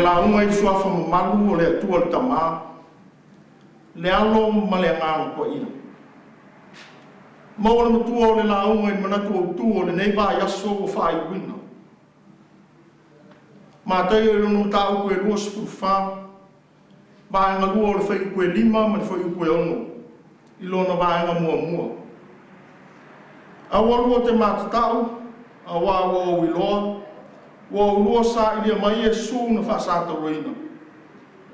Le lauga i le suafa mamalu o le Atua le Tama, le Alo ma le Agaga Paia. Maua le matua o le lauga i le manatu autu o lenei vaiaso ua faaiuina. Mataio i lona mataupu e 24, vaega 2 o le fuaiupu e 5 ma le fuaiupu e 6 i lona vaega muamua. Aua lua te matatau, auā ua ou iloa, ua oulua sailia mai Iesu na faasatauaina.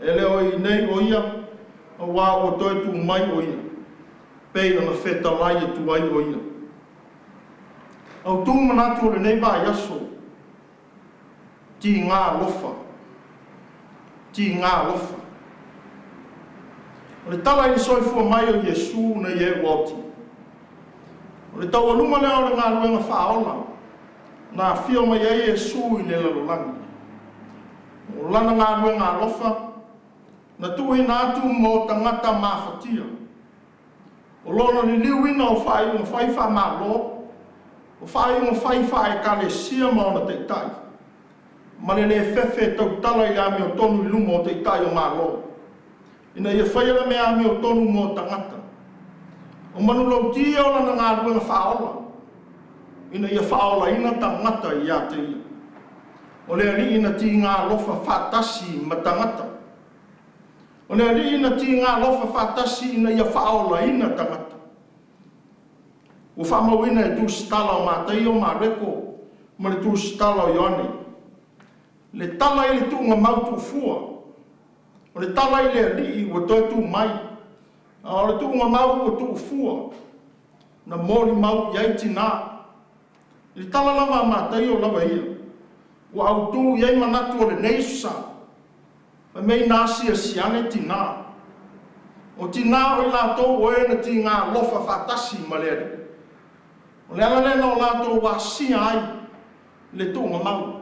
E le o i inei o ia, auā ua toe tu mai o ia, pei ona fetalai atu ai o ia. Autu manatu o lenei vaiaso, tiga alofa, tiga alofa. O le tala i le soifua mai o Iesu na ia ua oti. O le taualuga lea o le galuega faaola, na afio mai ai Iesu i le lalolagi. O lana galuega alofa, na tuuina atu mo tagata mafatia. O lona liliuina o faaiuga fai faamalo, o faaiuga fai faale-Ekalesia ma ona taitai, ma le le fefe e tautala i le amiotonu i luma o taitai o Malo, ina ia faia le mea amiotonu mo tagata. O manulauti ia o lana galuega faaola, ina ia faaolaina tagata ia te ia. O le Alii na tiga alofa faatasi ma tagata. O le Alii na tiga alofa faatasi ina ia faaolaina tagata. Ua faamauina e tusitala o Mataio, Mareko ma le tusitala o Ioane. Le tala i le tuugamau tuufua, o le tala i le Alii ua toe tu mai, a o le tuugamau ua tuufua, na molimau i ai tinā. I le tala lava a Mataio lava ia, ua autu i ai manatu o lenei aso Sa, fai mai na asiasi ane tinā. O tinā o i latou o e na tiga alofa faatasi ma le Alii. O le ala lea na o latou asia ai le tuugamau,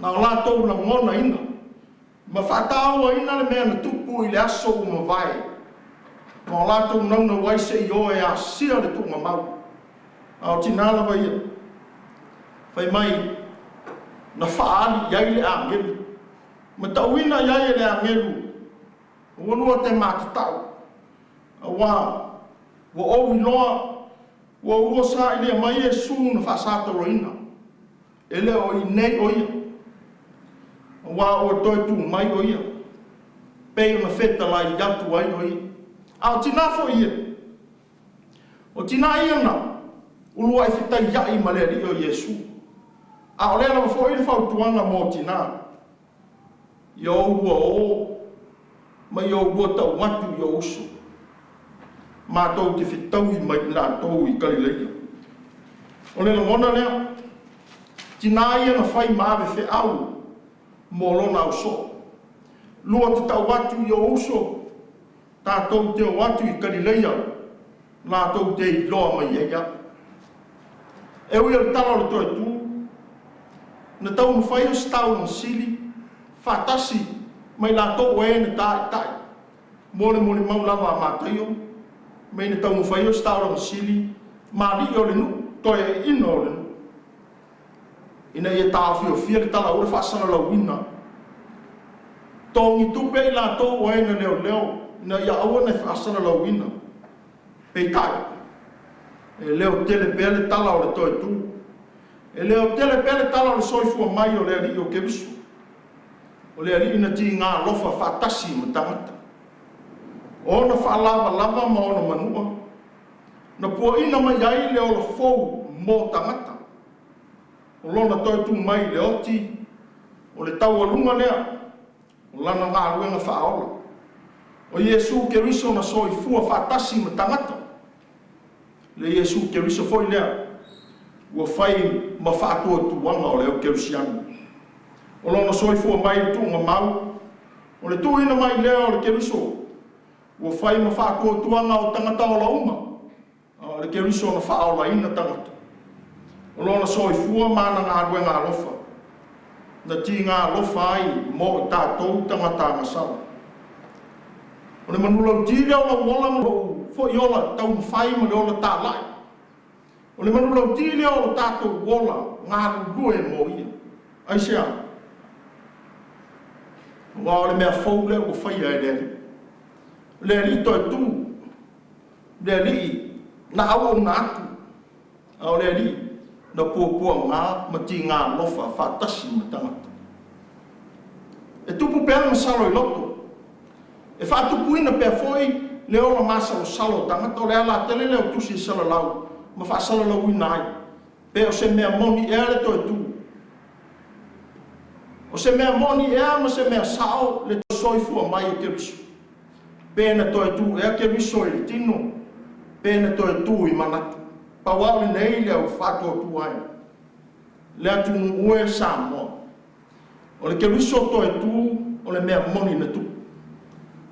na o latou lagonaina ma faatauaina le mea na tupu i le aso ua mavae, ma o latou naunau ai se i o e asia le tuugamau. A o tinā lava ia, fai mai na faaali i ai le agelu, ma tauina i ai e le agelu, ua lua te matatau, auā ua ou iloa, ua oulua sailia mai Iesu na faasatauaina, e le o i inei o ia, auā ua toe tu mai o ia, pei ona fetalai atu ai o ia. A o tinā foi ia, o tinā ia na uluai fetaiai ma le Alii o Iesu. A o lea lava foi le fautuaga mo tinā, ia oulua o ma ia oulua tau atu i ou uso, matou te fetaui ma i latou i Galilaia. O le lagona lea, tinā ia na fai ma ave feau mo lona ausoo. Lua te tau atu i ou uso, tatou te o atu i Galilaia, latou te iloa mai ai au. E ui o le tala o le toe tu, na taumafai o se taulaga sili, faatasi ma i latou o e na taitai, mo le molimau lava a Mataio, mai na taumafai o se taulaga sili, ma alii o le nuu, toeaiina o le nuu, ina ia taofiofia le tala aua le faasalalauina. Togi tupe i latou o e na leoleo, ina ia aua ne i faasalalauina. Peitai, e leo tele pea le tala o le toe tu. E leo tele pea le tala o le soifua mai o le Alii o Keriso. O le Alii na tiga alofa faatasi ma tagata. O ona faalavalava ma ona manua, na puaina mai ai le ola fou mo tagata. O lona toe tu mai i le oti, o le taualuga lea, o lana galuega faaola. O Iesu Keriso na soifua faatasi ma tagata. Le Iesu Keriso foi lea, ua fai ma faatuatuaga o le au kerisiano. O lona soifua mai i le tuugamau, o le tuuina mai lea o le Keriso, ua fai ma faatuatuaga o tagata ola uma, a o le Keriso na faaolaina tagata. O lona soifua ma ana galuega alofa, na tiga alofa ai mo i tatou tagata agasala. O le manulauti lea o lou ola ma lou foi ola taumafai ma le ola talai. O le manulauti lea o lo tatou ola galulue mo ia. Aisea? Aua o le mea fou lea ua faia e le Alii. O le Alii toe tu, le Alii na auauna atu, a o le Alii na puapuaga ma tiga alofa faatasi ma tagata. E tupu pea le masalo i loto, e faatupuina pea foi le ola masalosalo o tagata. O le ala tele lea o tusi e salalau ma faasalalauina ai, pe o se mea moni ea le toe tu. O se mea moni ea ma se mea sao le soifua mai o Keriso? Pe na toe tu ea Keriso i le tino, pe na toe tu i manatu? Pau lava o lenei le au faatuatua e le atunuu e Samoa. O le Keriso toe tu o le mea moni na tupu.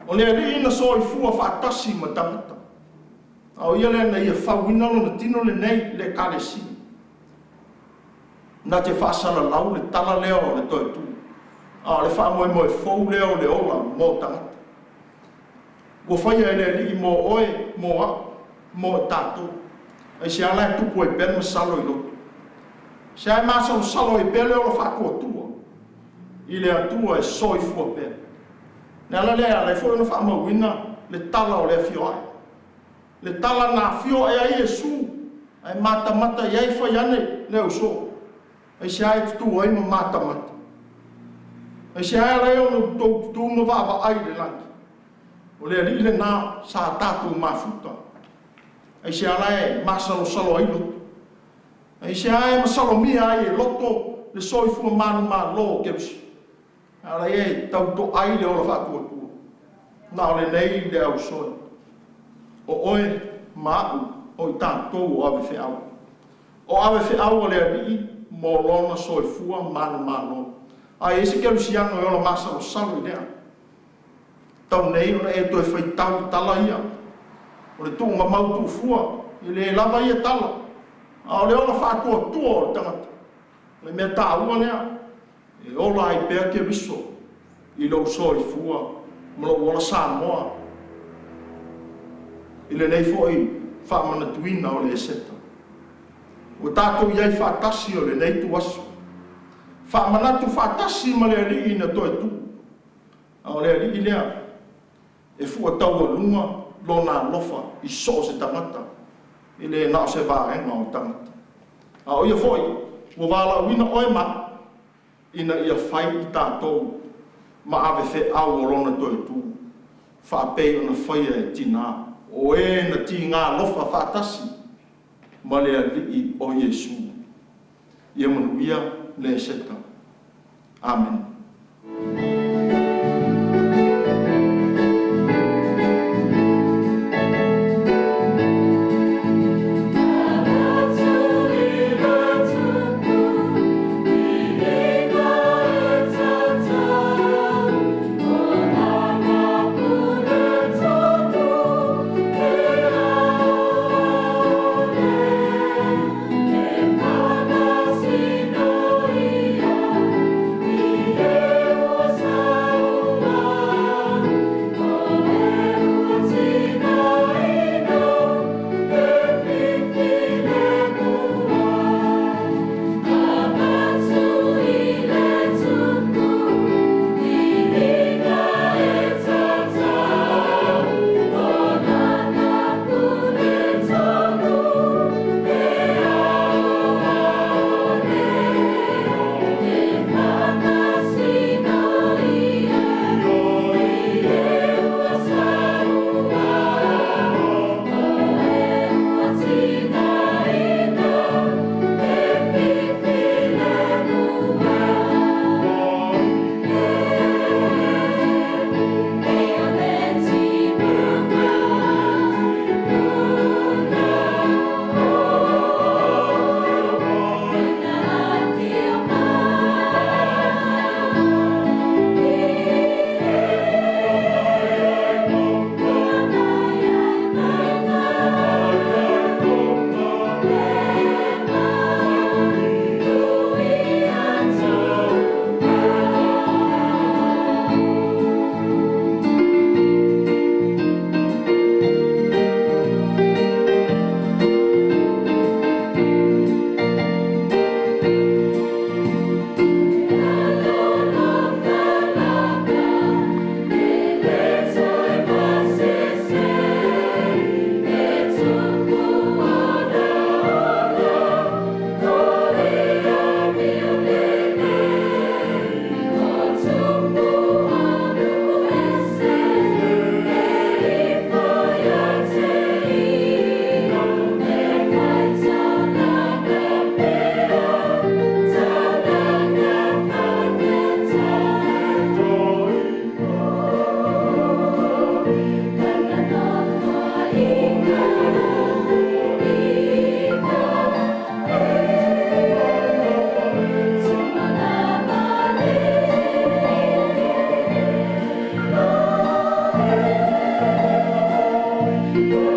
O le Alii na soifua faatasi ma tagata. A o ia lea na ia fauina lona tino lenei, le Ekalesia, na te faasalalau le tala lea o le toe tu, a o le faamoemoe fou lea o le ola mo tagata. Ua faia e le Alii mo oe, mo au, mo i tatou. Aisea la e tupu ai pea le masalo i loto? Aisea e masalosalo ai pea le ola faatuatua i le Atua e soifua pea? O le ala lea e ala ai foi ona faamauina le tala o le afio ae. Le tala na afio ae ai Iesu ae matamata i ai, fai ane le ausoo. Aisea e tutū ai ma matamata? Aisea e ala ai ona outou tutū ma vaavaai i le lagi? O le Alii lena sa tatou mafuta. Aisea la e masalosalo ai loto? Aisea e masalomia ai e loto le soifua manumalo o Keriso? A o ia e tautoai le ola faatuatua. Na o lenei le ausoe. O oe ma au o i tatou o avefeau. O avefeau a le Alii mo lona soifua manumalo. A e i ai se kerisiano e ola masalosalo i lea, tau nei ona e toe faitau i tala ia. O le tuugamau tuufua, e le lava ia tala, a o le ola faatuatua o le tagata. O le mea taua lea, e ola ai pea Keriso i lou soifua ma lou ola Samoa i lenei foi faamanatuina o le Eseta. Ua tatou i ai faatasi o lenei ituaso, faamanatu faatasi ma le Alii na toe tu, a o le Alii lea e fuataualuga lona alofa i so o se tagata, e le na o se vaega o tagata. A o ia foi ua valaauina oe ma au ina ia fai i tatou ma avefeau o lona toe tu, faapei ona faia e tinā, o e na tiga alofa faatasi ma le Alii o Iesu. Ia manuia le Eseta. Amene.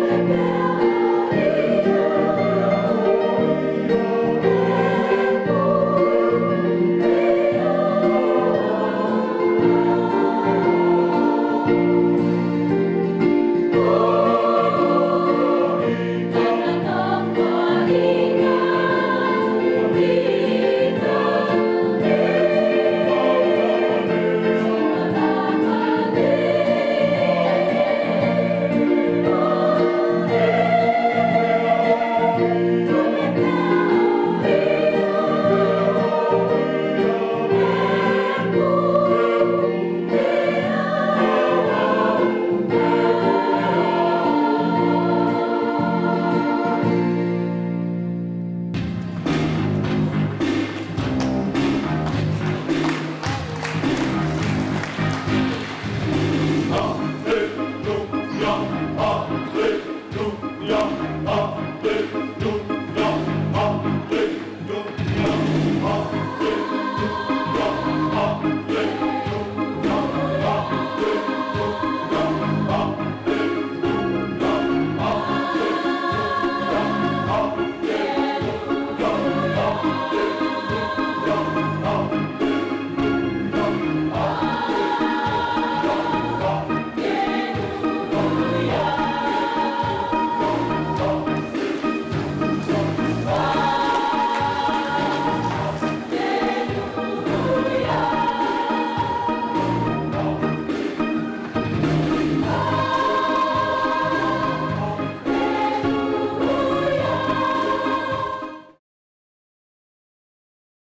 Le pea.